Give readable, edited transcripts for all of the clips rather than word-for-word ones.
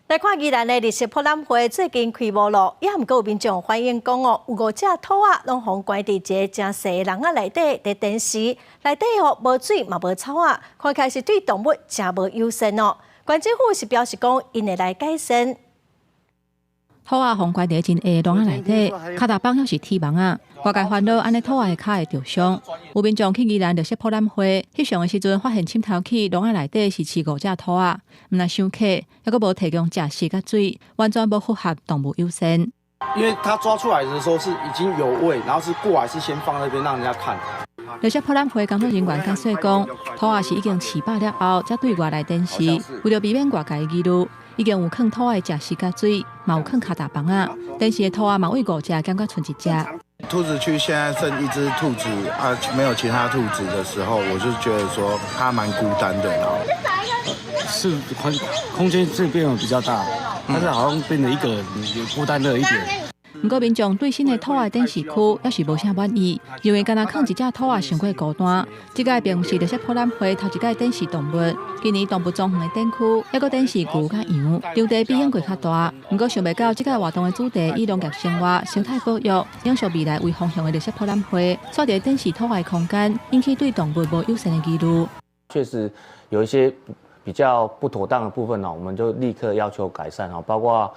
來看宜蘭的綠色博覽會最近開幕咯，也毋過有民眾反映講哦，有五隻兔仔攏予關佇一个誠細的籠仔內底，佇展示內底吼無水嘛無草仔，看起來是對動物誠無友善哦。縣政府是表示講，𪜶會來改善。兔仔予關佇真狹的籠仔內底，跤踏板猶是鐵網仔，外界煩惱按呢兔仔的跤會著傷。有民眾去宜蘭綠色博覽會翕相的時陣，發現滲頭去籠仔內底是飼五隻兔仔，毋但傷客，猶閣無提供食食佮水，完全無符合動物友善。因為他抓出來的時候是已經有餵，然後是過來是先放那邊讓人家看。綠色博覽會工作人員解釋講，兔仔是已經飼飽了後，才對外來展示，為著避免外界的疑慮，已經有放兔仔的食食佮水，嘛有放跤踏板仔，展示的兔仔嘛對五隻減到賰一隻。兔子區現在剩一隻兔子啊，沒有其他兔子的時候，我就覺得說它蠻孤單的。是環空間是變得比較大，但是好像變得一個人孤單了一點。毋過民眾對新的兔仔展示區猶是無啥滿意，認為干焦囥一隻兔仔傷過孤單。這擺並毋是綠色博覽會頭一擺展示動物，今年動物莊園的展區猶閣展示牛佮羊，場地比往過較大。毋過想袂到這擺活動的主題以農業生活、生態保育、永續未來為方向的綠色博覽會，煞佇展示兔仔的空間，引起對動物無友善的疑慮。確實有一些比較不妥當的部分呢，我們就立刻要求改善哦，包括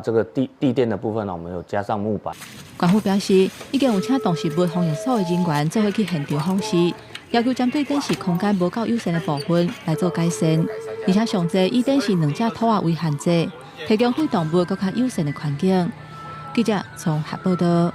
這個地墊的部分呢，我們有加上木板。縣府表示，已經有請動植物防疫所的人員做伙去現場訪視，要求針對展示空間無夠友善的部分來做改善，而且上濟以展示兩隻兔仔為限制，提供對動物閣較友善的環境。記者綜合報道。